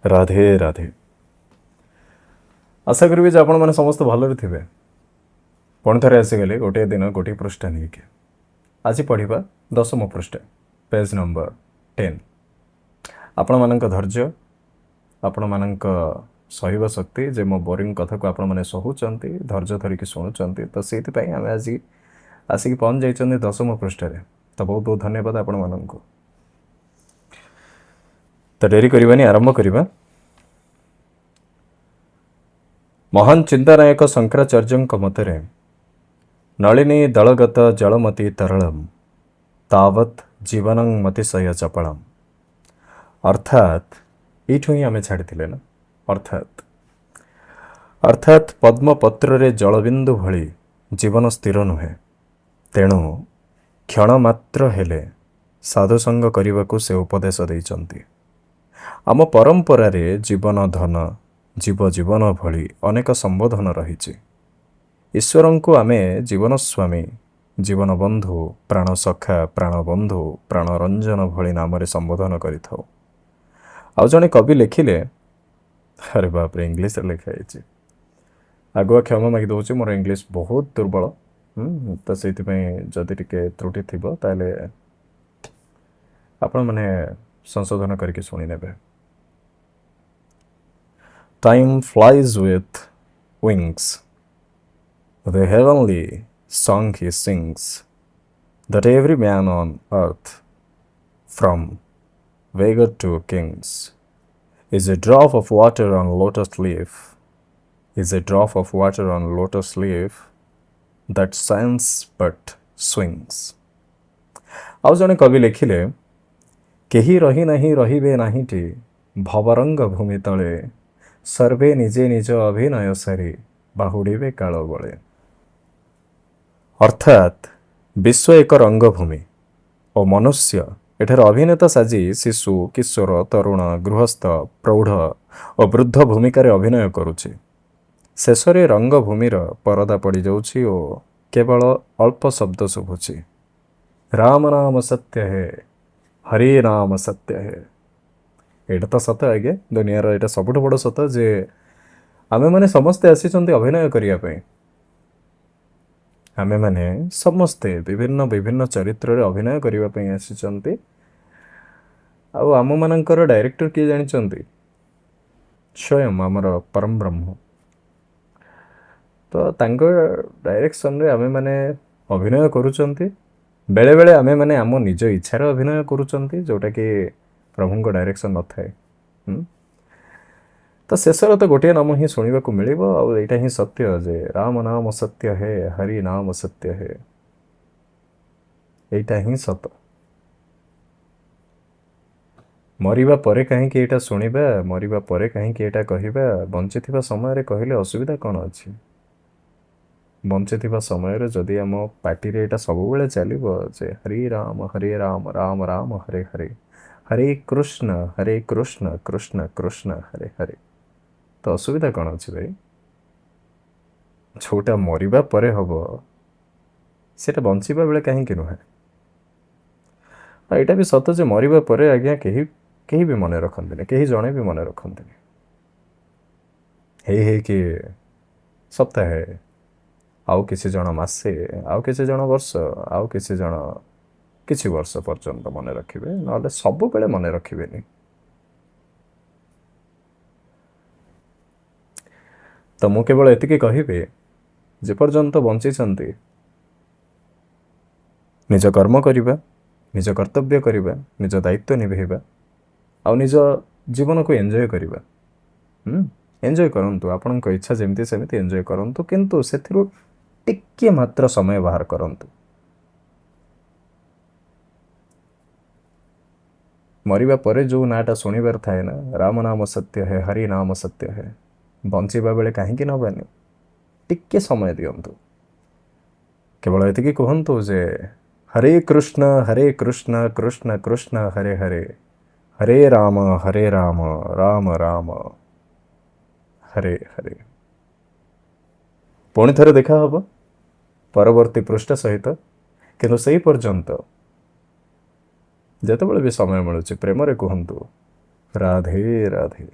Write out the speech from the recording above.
ରାଧେ ରାଧେ। ଆଶା କରିବି ଯେ ଆପଣମାନେ ସମସ୍ତେ ଭଲରେ ଥିବେ। ପୁଣି ଥରେ ଆସିଗଲେ ଗୋଟିଏ ଦିନ ଗୋଟିଏ ପୃଷ୍ଠା ନେଇକି। ଆଜି ପଢ଼ିବା 10ମ ପୃଷ୍ଠା, ପେଜ୍ ନମ୍ବର 10। ଆପଣମାନଙ୍କ ଧୈର୍ଯ୍ୟ, ଆପଣମାନଙ୍କ ସହିବା ଶକ୍ତି, ଯେ ମୋ ବୋରିଂ କଥାକୁ ଆପଣମାନେ ସହୁଛନ୍ତି, ଧୈର୍ଯ୍ୟ ଧରିକି ଶୁଣୁଛନ୍ତି, ତ ସେଇଥିପାଇଁ ଆମେ ଆଜି ଆସିକି ପହଞ୍ଚି ଯାଇଛନ୍ତି 10ମ ପୃଷ୍ଠାରେ। ତ ବହୁତ ବହୁତ ଧନ୍ୟବାଦ ଆପଣମାନଙ୍କୁ। ତ ଡେରି କରିବାନି, ଆରମ୍ଭ କରିବା। ମହାନ ଚିନ୍ତାନାୟକ ଶଙ୍କରାଚାର୍ଯ୍ୟଙ୍କ ମତରେ ନଳିନୀ ଦଳଗତ ଜଳମତି ତରଳମ୍ ତାବତ୍ ଜୀବନଂ ମତିଶୟ ଚପଳମ୍। ଅର୍ଥାତ୍ ଏଇଠୁ ହିଁ ଆମେ ଛାଡ଼ିଥିଲେ ନା, ଅର୍ଥାତ୍ ପଦ୍ମପତ୍ରରେ ଜଳବିନ୍ଦୁ ଭଳି ଜୀବନ ସ୍ଥିର ନୁହେଁ। ତେଣୁ କ୍ଷଣ ମାତ୍ର ହେଲେ ସାଧୁସଙ୍ଗ କରିବାକୁ ସେ ଉପଦେଶ ଦେଇଛନ୍ତି। ଆମ ପରମ୍ପରାରେ ଜୀବନ ଧନ, ଜୀବ ଜୀବନ ଭଳି ଅନେକ ସମ୍ବୋଧନ ରହିଛି। ଈଶ୍ୱରଙ୍କୁ ଆମେ ଜୀବନ ସ୍ୱାମୀ, ଜୀବନ ବନ୍ଧୁ, ପ୍ରାଣ ସଖା, ପ୍ରାଣବନ୍ଧୁ, ପ୍ରାଣରଞ୍ଜନ ଭଳି ନାମରେ ସମ୍ବୋଧନ କରିଥାଉ। ଆଉ ଜଣେ କବି ଲେଖିଲେ, ଆରେ ବାପରେ, ଇଂଲିଶରେ ଲେଖା ହେଇଛି। ଆଗୁଆ କ୍ଷମା ମାଗି ଦେଉଛି, ମୋର ଇଂଲିଶ ବହୁତ ଦୁର୍ବଳ, ତ ସେଇଥିପାଇଁ ଯଦି ଟିକେ ତ୍ରୁଟି ଥିବ ତାହେଲେ ଆପଣମାନେ ସଂଶୋଧନ କରିକି ଶୁଣିନେବେ। Time flies with wings, the heavenly song he sings, that every man on earth, from beggar to kings, is a drop of water on lotus leaf, is a drop of water on lotus leaf that shines but swings. ଆଉ ଜଣେ କବି ଲେଖିଲେ, କେହି ରହି ନାହିଁ ରହିବେ ନାହିଁଟି ଭବରଙ୍ଗ ଭୂମି ତଳେ, ସର୍ବେ ନିଜେ ନିଜ ଅଭିନୟ ସାରି ବାହୁଡ଼ିବେ କାଳ ବଳେ। ଅର୍ଥାତ୍ ବିଶ୍ୱ ଏକ ରଙ୍ଗଭୂମି ଓ ମନୁଷ୍ୟ ଏଠାରେ ଅଭିନେତା ସାଜି ଶିଶୁ, କିଶୋର, ତରୁଣ, ଗୃହସ୍ଥ, ପ୍ରୌଢ଼ ଓ ବୃଦ୍ଧ ଭୂମିକାରେ ଅଭିନୟ କରୁଛି। ଶେଷରେ ରଙ୍ଗଭୂମିର ପରଦା ପଡ଼ିଯାଉଛି ଓ କେବଳ ଅଳ୍ପ ଶବ୍ଦ ଶୁଭୁଛି, ରାମ ନାମ ସତ୍ୟ ହେ, ହରେ ନାମ ସତ୍ୟ ହେ। ଏଇଟା ତ ସତ ଆଜ୍ଞା, ଦୁନିଆର ଏଇଟା ସବୁଠୁ ବଡ଼ ସତ ଯେ ଆମେମାନେ ସମସ୍ତେ ଆସିଛନ୍ତି ଅଭିନୟ କରିବା ପାଇଁ। ଆମେମାନେ ସମସ୍ତେ ବିଭିନ୍ନ ବିଭିନ୍ନ ଚରିତ୍ରରେ ଅଭିନୟ କରିବା ପାଇଁ ଆସିଛନ୍ତି। ଆଉ ଆମମାନଙ୍କର ଡାଇରେକ୍ଟର କିଏ ଜାଣିଛନ୍ତି? ସ୍ୱୟଂ ଆମର ପରମ ବ୍ରହ୍ମ। ତ ତାଙ୍କ ଡାଇରେକ୍ସନରେ ଆମେମାନେ ଅଭିନୟ କରୁଛନ୍ତି। ବେଳେବେଳେ ଆମେମାନେ ଆମ ନିଜ ଇଚ୍ଛାରେ ଅଭିନୟ କରୁଛନ୍ତି, ଯେଉଁଟାକି ପ୍ରଭୁଙ୍କ ଡାଇରେକ୍ସନ୍ ନଥାଏ। ତ ଶେଷରେ ତ ଗୋଟିଏ ନାମ ହିଁ ଶୁଣିବାକୁ ମିଳିବ, ଆଉ ଏଇଟା ହିଁ ସତ୍ୟ ଯେ ରାମ ନାମ ସତ୍ୟ ହେ, ହରି ନାମ ସତ୍ୟ ହେ। ଏଇଟା ହିଁ ସତ। ମରିବା ପରେ କାହିଁକି ଏଇଟା ଶୁଣିବା, ମରିବା ପରେ କାହିଁକି ଏଇଟା କହିବା? ବଞ୍ଚିଥିବା ସମୟରେ କହିଲେ ଅସୁବିଧା କ'ଣ ଅଛି? ବଞ୍ଚିଥିବା ସମୟରେ ଯଦି ଆମ ପାଟିରେ ଏଇଟା ସବୁବେଳେ ଚାଲିବ ଯେ ହରି ରାମ ହରେ ରାମ ରାମ ରାମ ହରେ ହରେ, ହରେ କୃଷ୍ଣ ହରେ କୃଷ୍ଣ କୃଷ୍ଣ କୃଷ୍ଣ ହରେ ହରେ, ତ ଅସୁବିଧା କ'ଣ ଅଛି ଭାଇ? ଯେଉଁଟା ମରିବା ପରେ ହବ ସେଇଟା ବଞ୍ଚିବା ବେଳେ କାହିଁକି ନୁହେଁ? ଆଉ ଏଇଟା ବି ସତ ଯେ ମରିବା ପରେ ଆଜ୍ଞା କେହି ବି ମନେ ରଖନ୍ତିନି, କେହି ଜଣେ ବି ମନେ ରଖନ୍ତିନି। ହେଇ ହେଇକି ସପ୍ତାହେ, ଆଉ କିଛି ଜଣ ମାସେ, ଆଉ କିଛି ଜଣ ବର୍ଷ, ଆଉ କିଛି ଜଣ କିଛି ବର୍ଷ ପର୍ଯ୍ୟନ୍ତ ମନେ ରଖିବେ, ନହେଲେ ସବୁବେଳେ ମନେ ରଖିବେନି। ତ ମୁଁ କେବଳ ଏତିକି କହିବି, ଯେପର୍ଯ୍ୟନ୍ତ ବଞ୍ଚିଛନ୍ତି ନିଜ କର୍ମ କରିବା, ନିଜ କର୍ତ୍ତବ୍ୟ କରିବା, ନିଜ ଦାୟିତ୍ୱ ନିଭେଇବା, ଆଉ ନିଜ ଜୀବନକୁ ଏନ୍ଜୟ କରିବା। ଏନ୍ଜୟ କରନ୍ତୁ, ଆପଣଙ୍କ ଇଚ୍ଛା ଯେମିତି ସେମିତି ଏନ୍ଜୟ କରନ୍ତୁ, କିନ୍ତୁ ସେଥିରୁ ଟିକିଏ ମାତ୍ର ସମୟ ବାହାର କରନ୍ତୁ। ମରିବା ପରେ ଯେଉଁ ନାଁଟା ଶୁଣିବାର ଥାଏ ନା, ରାମ ନାମ ସତ୍ୟ ହେ, ହରି ନାମ ସତ୍ୟ ହେ, ବଞ୍ଚିବା ବେଳେ କାହିଁକି ନେବାନି? ଟିକେ ସମୟ ଦିଅନ୍ତୁ। କେବଳ ଏତିକି କୁହନ୍ତୁ ଯେ ହରେ କୃଷ୍ଣ ହରେ କୃଷ୍ଣ କୃଷ୍ଣ କୃଷ୍ଣ ହରେ ହରେ, ହରେ ରାମ ହରେ ରାମ ରାମ ରାମ ହରେ ହରେ। ପୁଣି ଥରେ ଦେଖା ହବ ପରବର୍ତ୍ତୀ ପୃଷ୍ଠା ସହିତ, କିନ୍ତୁ ସେଇ ପର୍ଯ୍ୟନ୍ତ ଯେତେବେଳେ ବି ସମୟ ମିଳୁଛି ପ୍ରେମରେ କୁହନ୍ତୁ ରାଧେ ରାଧେ।